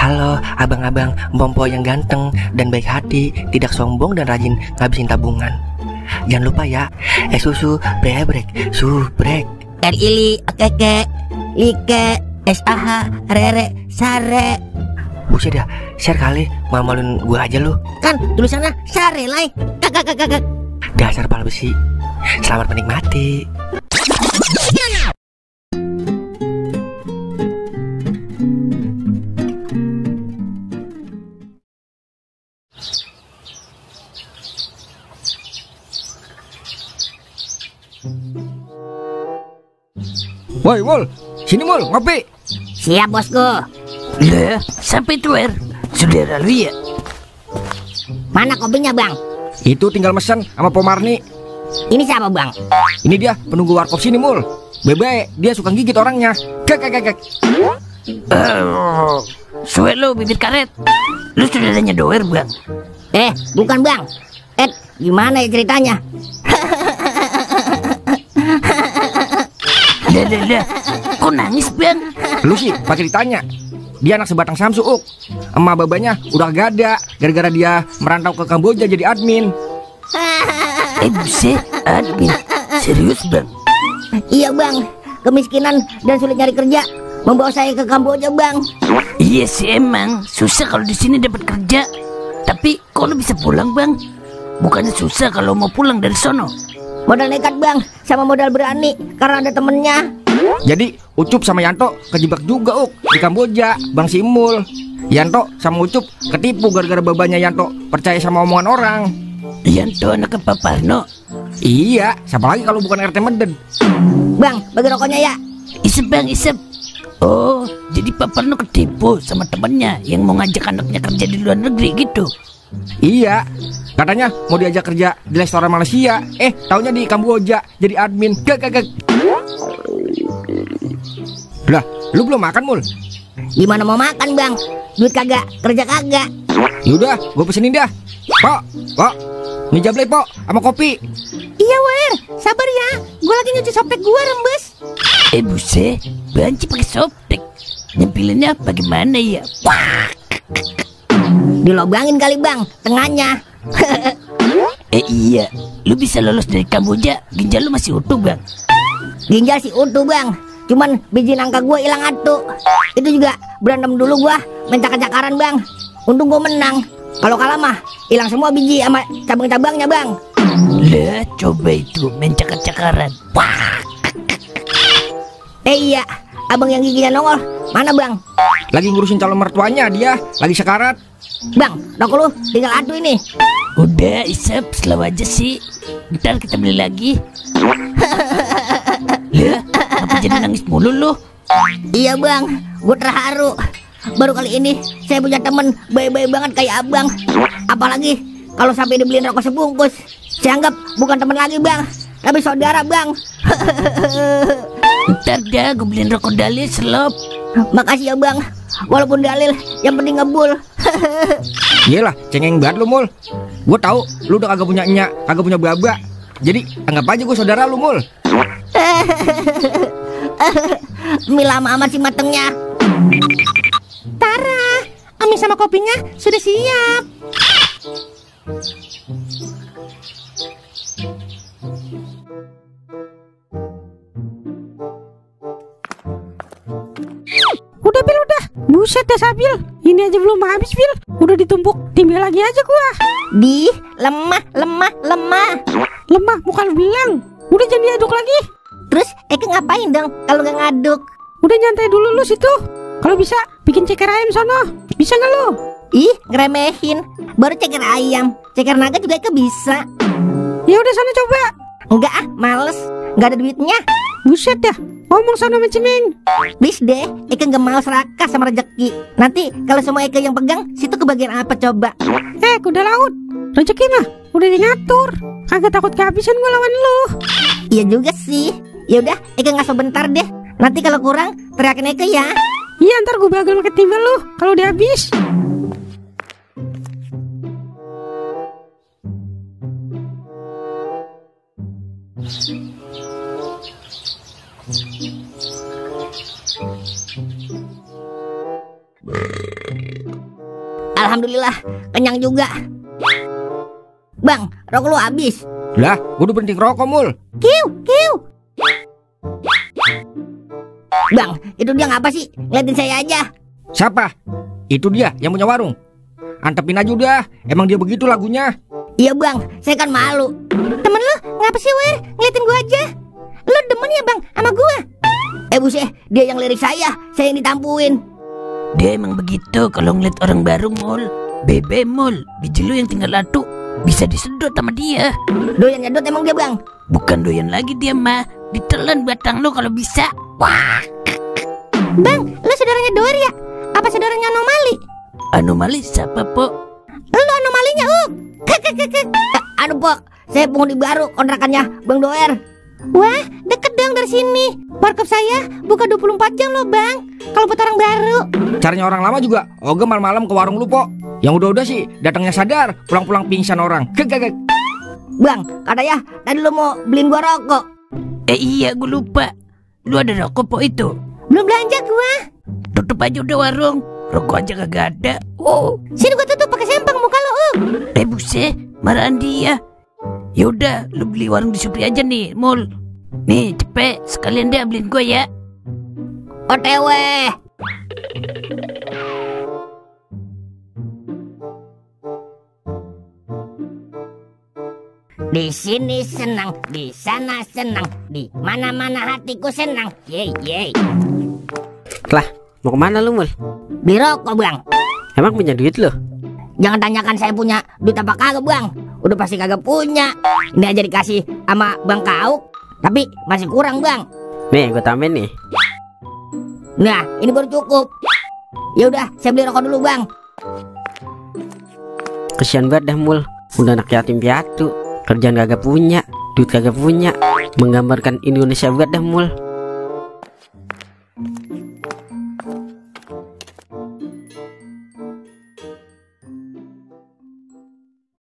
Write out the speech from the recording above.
Halo abang-abang Bompo yang ganteng dan baik hati, tidak sombong dan rajin ngabisin tabungan. Jangan lupa ya, susu brebrek, subrek. Ili, keke, like, SAH, rere, sare. Buset dah, share kali, malu-maluin gua aja lu. Kan tulisannya sare lai. Kakak. Dasar pala besi. Selamat menikmati. Woi Mul, sini Mul, ngopi. Siap bosku. Lah, sampai tuer, saudara lu ya? Mana kopinya bang? Itu tinggal mesen sama Pomarni. Ini siapa bang? Ini dia penunggu warkop sini Mul. Bebe, dia suka gigit orangnya. Kek. Suwe lu bibir karet. Lu saudaranya doer bang? Bukan bang. Gimana ya ceritanya? Dah, kok nangis bang? Lu sih pakai ditanya. Dia anak sebatang Samsu, Uk. Emak babanya udah gak ada gara-gara dia merantau ke Kamboja jadi admin. Buset, admin. Serius bang? Iya bang, kemiskinan dan sulit nyari kerja membawa saya ke Kamboja bang. Iya sih emang susah kalau di sini dapat kerja. Tapi kok lu bisa pulang bang? Bukannya susah kalau mau pulang dari sono? Modal nekat bang, sama modal berani karena ada temennya. Jadi Ucup sama Yanto kejebak juga Uk di Kamboja, Bang Simul. Yanto sama Ucup ketipu gara-gara babanya Yanto percaya sama omongan orang. Yanto anak Pak Parno. Iya, siapa lagi kalau bukan RT Meden. Bang, bagi rokoknya ya. Isep bang, isep. Oh, jadi Pak Parno ketipu sama temennya yang mau ngajak anaknya kerja di luar negeri gitu. Iya, katanya mau diajak kerja di restoran Malaysia. Taunya di Kamboja jadi admin. Gak. Lah, lu belum makan Mul? Gimana mau makan bang? Duit kagak, kerja kagak. Yaudah, gue pesenin dah. Pok, nih jablay Pok, sama kopi. Iya Wer, sabar ya. Gue lagi nyuci softtek gue rembes. Buset, banci pakai softtek. Nyempilinnya bagaimana ya? Wah. Dilobangin kali bang, tengahnya. Iya, lu bisa lolos dari Kamboja, ginjal lu masih utuh bang. Ginjal sih utuh bang, cuman biji nangka gue hilang atu. Itu juga berantem dulu gue, main cakar-cakaran bang. Untung gue menang. Kalau kalah mah hilang semua biji sama cabang-cabangnya bang. Lah, coba itu main cakar-cakaran. Wah. Iya, abang yang giginya nongol, mana bang? Lagi ngurusin calon mertuanya dia, lagi sekarat. Bang, rokok lu tinggal atu ini. Udah, isep, slow aja sih. Ntar kita beli lagi. Lah, apa jadi nangis mulu lu? Iya bang, gue terharu. Baru kali ini saya punya temen baik-baik banget kayak abang. Apalagi kalau sampai dibeliin rokok sebungkus. Saya anggap bukan temen lagi bang, tapi saudara bang. Ntar dah gue beliin rokok Dalil selop. Makasih ya bang, walaupun Dalil yang penting ngebul. Iyalah, cengeng banget lu Mul. Gue tahu lu udah kagak punya nyak, kagak punya baba. Jadi anggap aja gue saudara lu Mul. Mie lama amat sih matengnya. Tara, mie sama kopinya sudah siap. Udah Bil, udah. Buset dah Sabil, ini aja belum habis Bil. Udah ditumpuk, timbel lagi aja gua. Lemah. Lemah bukan bilang. Udah jangan diaduk lagi. Terus Eke ngapain dong kalau nggak ngaduk? Udah nyantai dulu lu situ. Kalau bisa bikin ceker ayam sono. Bisa nggak lu? Ih, ngeremehin. Baru ceker ayam, ceker naga juga Eke bisa. Ya udah sana coba. Enggak males. Nggak ada duitnya. Buset dah, ngomong sana sama Cemeng. Please deh, Eke nggak mau serakah sama rezeki. Nanti kalau semua Eke yang pegang, situ kebagian apa coba? Kuda laut, rezeki mah udah dingatur. Kagak takut kehabisan gua lawan lu. Iya juga sih. Ya udah, Eke ngaso bentar deh. Nanti kalau kurang, teriakin Eke ya. Iya, ntar gua bagel pakai timbel lu kalau udah habis. Alhamdulillah, kenyang juga. Bang, rokok lu habis. Lah, gua udah berhenti ngerokok, Mul. Kiu, kiu. Bang, itu dia ngapa sih? Ngeliatin saya aja. Siapa? Itu dia yang punya warung. Antepin aja udah, emang dia begitu lagunya. Iya bang, saya kan malu. Temen lu ngapa sih Wer? Ngeliatin gua aja. Lu demen ya bang sama gua? Buset, dia yang lirik saya yang ditampuin. Dia emang begitu kalau ngeliat orang baru, Mul. Bebe, Mul, biji lu yang tinggal atu bisa disedot sama dia. Doyan nyedot emang dia bang? Bukan doyan lagi dia mah, ditelan batang lu kalau bisa. Wah. Bang, lu saudaranya Doer ya? Apa saudaranya Anomali? Anomali siapa, Pok? Lu anomalinya, Aduh, Pok, saya penghuni baru kontrakannya Bang Doer. Wah, deket dong dari sini. Warkop saya buka 24 jam loh, Bang. Kalau buat orang baru. Caranya orang lama juga, Oga malam-malam ke warung lu, Pok. Yang udah-udah sih, datangnya sadar, pulang-pulang pingsan orang. Gek. Bang, katanya tadi lu mau beliin gua rokok. Iya, gue lupa. Lu ada rokok, Pok, itu? Belum belanja gua. Tutup aja udah warung. Rokok aja kagak ada. Sini gua tutup pakai sempang muka lu, buset, marahan dia. Yaudah, lu beli warung di Supri aja nih, Mul. Nih, cepet, sekalian deh beliin gue ya. OTW. Di sini senang, di sana senang, di mana-mana hatiku senang. Yeay. Lah, mau kemana lu, Mul? Beli rokok, Bang. Emang punya duit lu? Jangan tanyakan saya punya duit apa kagak, Bang. Udah pasti kagak punya. Ini aja dikasih sama Bang Kauk, tapi masih kurang, Bang. Nih, gue tambahin nih. Nah, ini baru cukup. Ya udah, saya beli rokok dulu, Bang. Kesian banget dah, Mul. Udah anak yatim piatu, kerjaan kagak punya, duit kagak punya. Menggambarkan Indonesia banget dah, Mul.